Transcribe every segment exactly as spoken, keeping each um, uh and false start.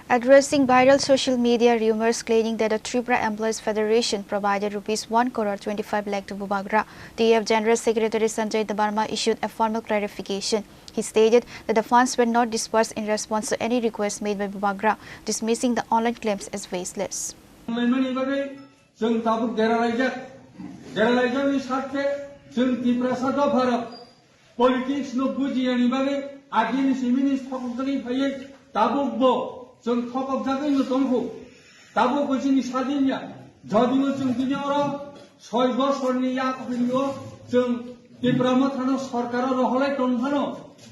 Addressing viral social media rumors claiming that the Tripura Employees Federation provided rupees one crore twenty-five lakh to Bubagra, T F General Secretary Sanjay Debbarma issued a formal clarification. He stated that the funds were not disbursed in response to any request made by Bubagra, dismissing the online claims as baseless. Laimani bagwi chwng tabuk dera laijak. Dera laijakni sarthe chwng Tiprasa dopharok politics no bujiyani bagwi agini simini thokjagwi phaiwi tabuk bo chwng thokjagwi no tongkhu. Tabuk bo chini sadin ya. Jodibo chwng bini oro soi bosorni yak philio chwng Tipra Mothano sorkaro roholai tongphano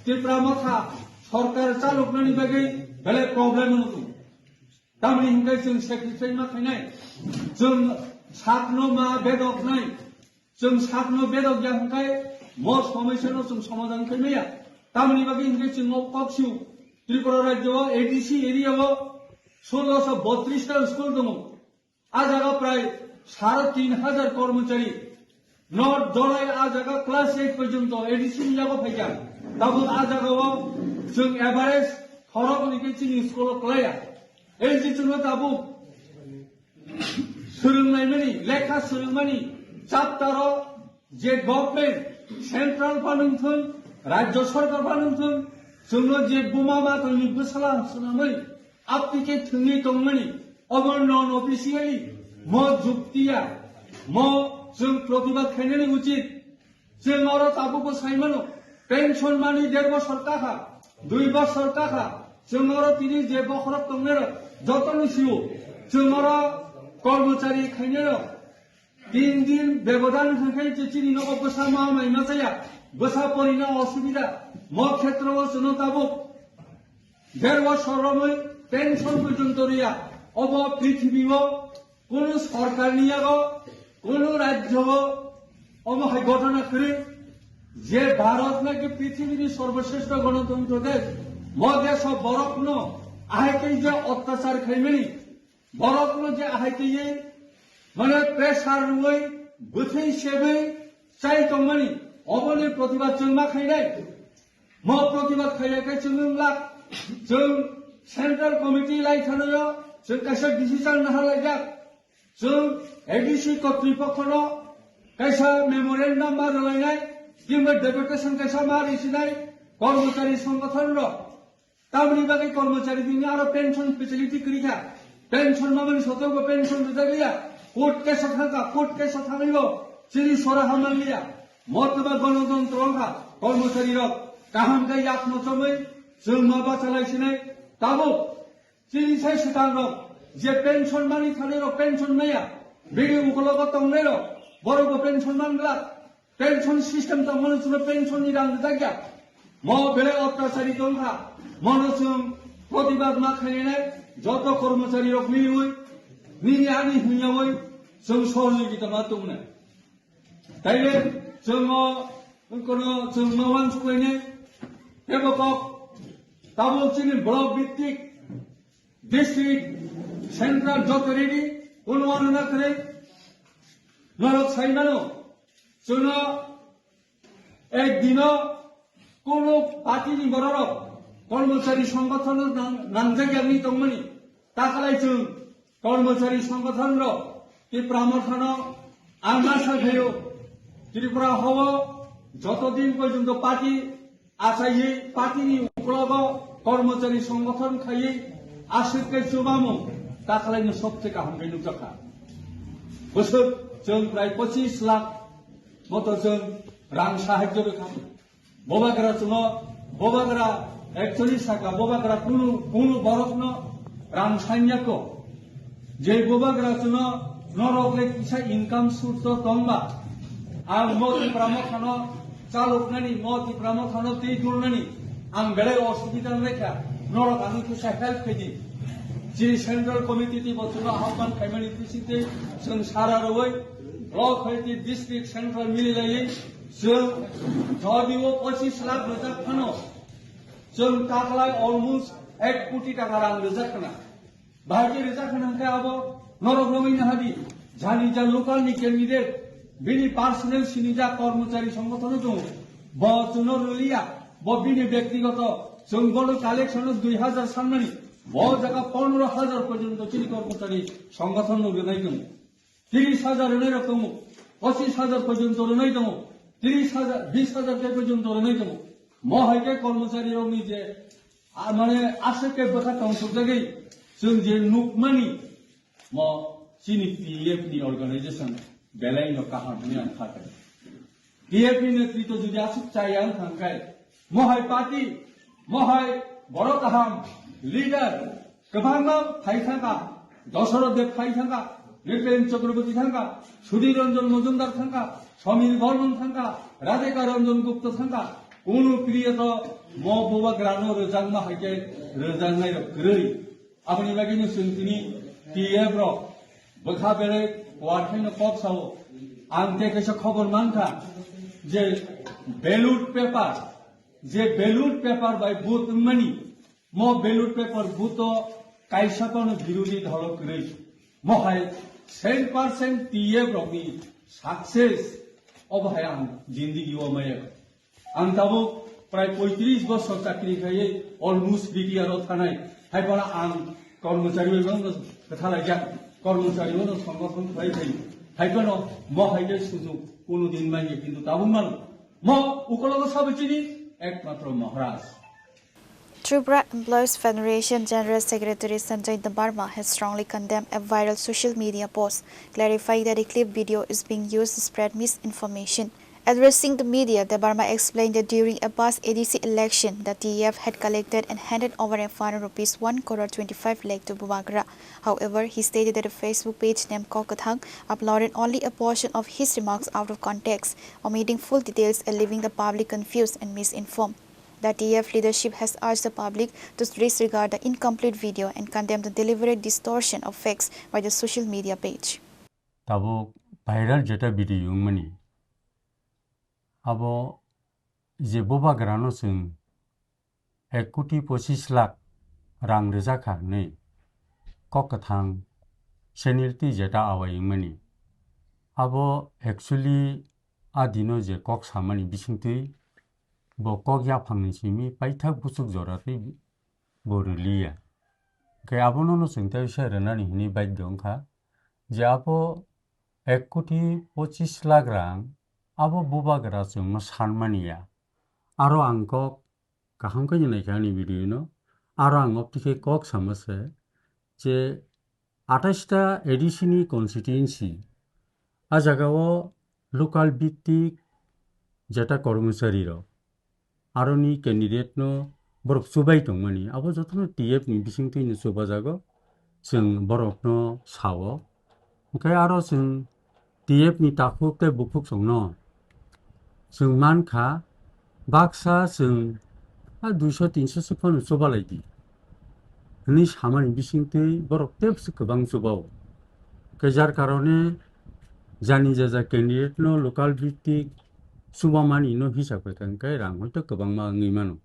Tipra Motha sorkar chaluknani bagwi belai problem wngkhu. Tamni hingke chwng sacrifice ma khainai, chwng sakno ma bedok nai, chwng sakno bedok ya hingke mo somosya no chwng somadhan khaimaya. Tamni bagwi hingke chwng o kok siu Tripura rajyo o A D C area o solo so botris ta school tongo. A jaga prai sare tin hajar kormochari. North Dolai a jaga class eight porjonto A D C ni yago phaikha. Tabuk a jaga o chwng average khorok ni khe chini school o klaiya. Ei je chwngno tabuk swrwngnaimani, lekha swrwngmani chapter o je government, central phanwng thwng, rajyo sarkar phanwng thwng, chwngno je buma matwngni bwsala swnamwi aptike thwngwi tongmani, obo non officially mo juktiya, mo chwng protibad khainani uchit. Chwng oro tabukbo saimano, pension mani der bosor kakha, dui bosor kakha, chwng oro tini je bokhorok tongnairok jotoni sio, chwng oro kormochari khainairok tin din bebodan hwnkhe je chini nogo bwsa ma mai ma chaya, bwsa porina osubida, mo khetro o chwngno tabuk der bosor romwi pension porjonto riya. Obo prithibi o kunu sorkarni yago, kunu rajyo o omo hai ghotona kwrwi je Bharat naki prithibini sorboshreshto ganatantro desh, mo desh o borokno ahai tei je otyachar khaimani, borokno je ahai tei mane pressure rwwi bwthwi sebwi chai tongmani, oboni protibad chwng ma khainai. Mo protibad khaiya khe chwng wng lak, chwng central committee lai thanayo chwng kaisa decision naharlaijak. Chwng A D C kotripokhono kaisa memorandum ma rwlainai, kimba deputation kaisa ma risinai kormochari songgothon rok. Tamni bagwi kormochari bini aro pension facility kwrwi kha. Pension mamani sotongo pension rijak liya. Court case thangkha, court case thangwibo chini sora hamang liya. Motoma ganotontro wngkha, kormochari rok kaham khe yak mochomwi chwng ma bachalai sinai. Tabuk chini sai swkang rok je pension mani thani rok pension maya, bini ukologo tongnai rok borok bo pension man glak. Pension system tongmani chwngno pension ni rang rijak ya. Mo belai otyachari tongkha. Mono chwng protibad ma khainai joto kormochari rok miliwi nini ani hwnyawi chwng sohojogita ma tongnai. Taile chwng o kono chwng ma uansuk lainai. Tebo kok tabuk chini block bhittik district, central joto ready, kono ano na kwrwi. Norok sai mano, chwngno ek dino kono party ni bororok kormochari songgothon nang-, nangjak yangwi tongmani, takhalai chwng kormochari songgothon rok Tipra Mothano ang ma sa khaio, Tripura hao joto din porjonto party achaiwi party ni ukologo kormochari songgothon khaiwi aswk khe chubamung takhalai no sobse kaham khe nukjakha. Bwswk chwng prai pochis lakh moto chwng rang sahajyo rwkha. Bobagra chwngno, bobagra actually saka, bobagra kunu, kunu borokno rang sanya ko. Je bobagra chwngno norok le kisa income source to tongba. Ang mo Tipra Mothano chaluknani, mo Tipra Mothano tei dulnani ang belai osubida wngkha. Norok ang kisa help khaidi. Chini central committee ti bo chwngno ahban khaimani bisingtwi chwng sara rwui block hai tei district central mililaiwi chwng jodi o pochis lakh rwjak phano chwng taklai almost ek koti taka rang rwjak khna. Bahai khe rwjak khna hwnkhe abo norok romwi nahadi jani ja local ni candidate bini personal sinijak kormochari songothono tongo. Bo chwngno rwliya, bo bini bektigoto chwng bono collection o dui hajar sanmani. Bo jaga pondro hajar porjonto chini kormochari songgothon no rwnai tongo. Tris hajar rwnai rok tongo. Pochis hajar porjonto rwnai tongo. Tris hajar, bis hajar tei porjonto rwnai tongo. Mo hai khe kormochari rokni je, a, mane aswk khe bwkha tong sukjagwi chwng je nukmani, mo chini T F ni organization belai no kaham hwnwi ang kha khe. T F ni netrito jodi aswk chaya wng thang khe, mohai party, mohai borok kaham leader kwbangma phai thangkha, Dosoroth Deb phai thangkha, Nripen Chakraborty thangkha, Sudhir Ranjan Majumdar thangkha, Samir Barman thangkha, Radhika Ranjan Gupta thangkha, kunu priya to mo bubagrano rwjakma hai khe rwjaknai rok kwrwi. Aboni bagwino chwng tini T F rok bwkha belai kuar khaino kok sao. Ang tei kaisa khobor mankha je ballot paper, je ballot paper bai vote wngmani, mo ballot paper vote o kaisa phano birodhi dolo kwrwi. Mo hai cent percent T F rokni success obo hai ang jindigi o maya. Ang tabuk prai poitris bosor chakri khaiwi almost retire o thanai. Hai phano ang kormochari bai bono kwtha laijak. Kormochari bono songgothon khlai khai. Hai phano mo hai khe sujuk kuno din manya, kintu tabuk mano. Mo ukologo sabo chini ekmatro Maharaj. Tripura Employees Federation General Secretary Sanjay Debbarma has strongly condemned a viral social media post clarifying that a clip video is being used to spread misinformation. Addressing the media, Debbarma explained that during a past A D C election, the T F had collected and handed over a fund of rupees one crore twenty-five lakh to Bubagra. However, he stated that a Facebook page named Kokkathang uploaded only a portion of his remarks out of context, omitting full details and leaving the public confused and misinformed. The T F leadership has urged the public to disregard the incomplete video and condemn the deliberate distortion of facts by the social media page. Tabuk viral jeta video wngmani, abo je bubagrano chwng ek koti pochis lakh rang rwjakha hwnwi Kokkathang channel twi jeta awai wngmani. Abo actually a dino je kok samani bisingtwi bo kok yaphangni simi paithak buchuk jora twi bo rwliya. Hwnkhe abono no chwng tei se rwnani hwnwi baidhyo wngkha je abo ek koti pochis lakh rang abo bubagra chwngno sanmani ya. Aro ang kok kaham khe naikha ani video no. Aro ang opti khe kok sama se je atais ta A D C ni constituency, a jaga o local bhittik jeta kormochari rok, aroni candidate no borok chubai tongmani, abo jotono T F ni bisingtwi no chubajago, chwng borok no sao. Hwnkhe aro chwng T F ni takhuk tei bukhuk chwngno chwng mankha, baksa chwng a duiso tinso se phano chubalai di hwnwi samani bisingtwi borok tebse kwbang chubao. Khe jar karone jani jaja candidate no local bhittik chubamani no hisab khe khe rang hoito kwbangma wngwi mano.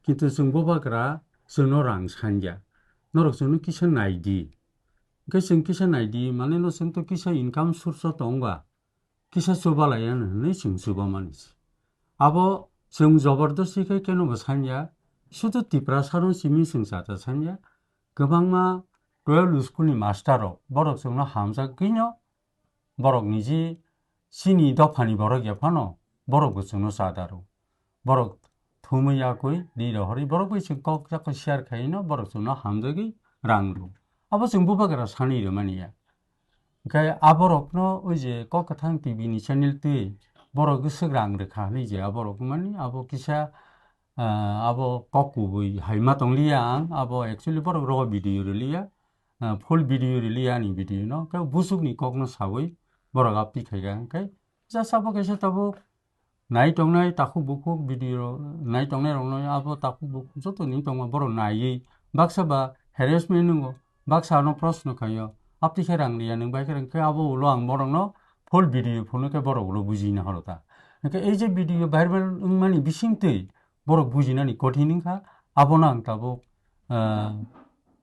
Kintu chwng bubagra chwngno rang sanja. Norok chwngno kisa nai di. Hwnkhe chwng kisa nai di, mane no chwng to kisa income source o tong ba. Kisa chubalaiya hwnwi chwng chubamani se. Abo chwng jobordosti khe keno bo sanya, sudu Tiprasano simi chwng chata sanya. Kwbangma twelve school ni master rok, borok chwngno hamjagwino, borok niji chini dophani borok ya phano, borok bo chwngno chadaro. Borok thumwi yakwi ri rohorwi borok bai chwng kok jako share khaino borok chwngno hamjagwi rang rw. Abo chwng bubagra sanwi rwmani ya. Hwnkhe aborokno oi je Kokkathang T V ni channel twi borok swk rang rwkha hinwi je aborok mani abo kisa, ah, abo kok kubui hai ma tongliya ang, abo actually borok rogo video rwliya, ah, full video rwliya ani video no, khe busukni kokno saui borok aptwi khaikha. Hwnkhe just abo kaisa tabuk nai tongnai takhuk bukhuk video nai tongnai rokno abo takhuk bukhuk joto ni tongma borok naiwi baksa ba harassment nwngo, baksa ano proshno khaio, aptwi khe rang liya nwng bai khe rang khe abo ulo ang borokno full video phunukhe borok ulo bujina horo ta. Hwnkhe ei je video viral wngmani bisingtwi borok bujinani kothin wngkha, abono ang tabuk, ah,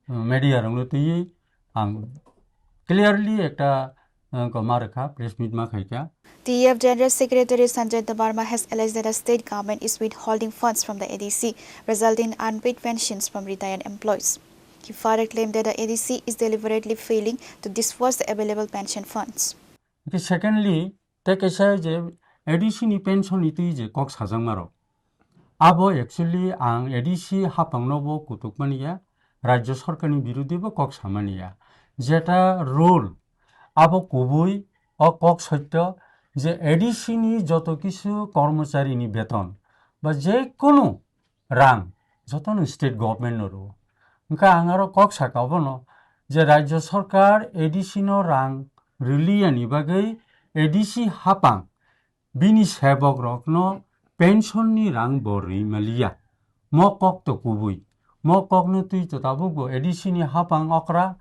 media rokno twiwi ang clearly ekta, ah, ko ma rwkha, press meet ma khaikha. T F General Secretary Sanjay Debbarma has alleged that the state government is withholding funds from the A D C, resulting in unpaid pensions from retired employees. He further claimed that the A D C is deliberately failing to disburse the available pension funds. Secondly, tei kaisa je A D C ni pension ni twi je kok sajakma rok, abo actually ang A D C hapang no bo kutuk mani ya, Rajya Sarkar ni birudhi bo kok samani ya. Jeta rule abo kubui o kok sotyo je A D C ni joto kisu kormochari ni beton ba je kunu rang jotono state government no rwo. Hwnkhe ang aro kok saka obono je Rajya Sarkar A D C no rang rwliyani bagwi A D C hapang bini sebok rokno pension ni rang bo rwi maliya. Mo kok to kubui. Mo kok no twi to tabuk bo A D C ni hapang okra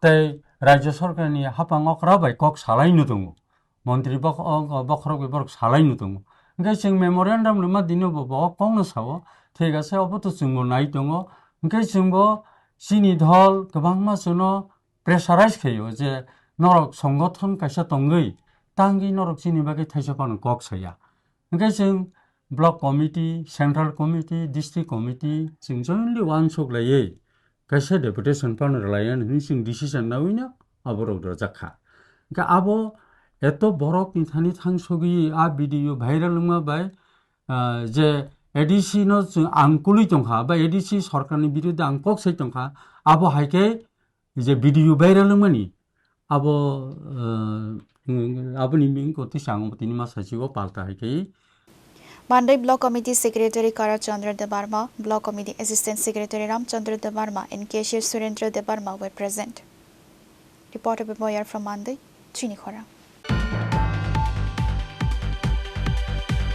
tei Rajya Sarkar ni hapang okra bai kok salai no tongo. Montri bok-, o, o, bokhorok bai borok salai no tongo. Hwnkhe chwng memorandum rwma dino bo, bo kok no sao, thik ase, obo to chwngbo nai tongo. Hwnkhe chwngbo chini dol kwbangma chwngno pressurize khaio je norok songothon kaisa tongwi tangwi norok chini bagwi thaisa phano kok saya. Hwnkhe chwng block committee, central committee, district committee chwng jointly uansuk laiwi kaisa deputation phano rwlaiya hwnwi chwng decision naui no aborok rwjak kha. Hwnkhe abo eto borok ni thani thangsogwi a video viral wngma bai, ah, je A D C no chwng ang kulwi tongkha ba A D C sorkar ni biruddhe ang kok sai tongkha, abo hai khe je video viral wngmani abo, ah, aboni ming ko tisa ang tini ma saichi o palta hai khe. Mandai Block Committee Secretary Kara Chandra Debbarma, Block Committee Assistant Secretary Ram Chandra Debbarma and Cashier Surendra Debbarma were present. Reporter Beboyar from Mandai, Chini Khorang.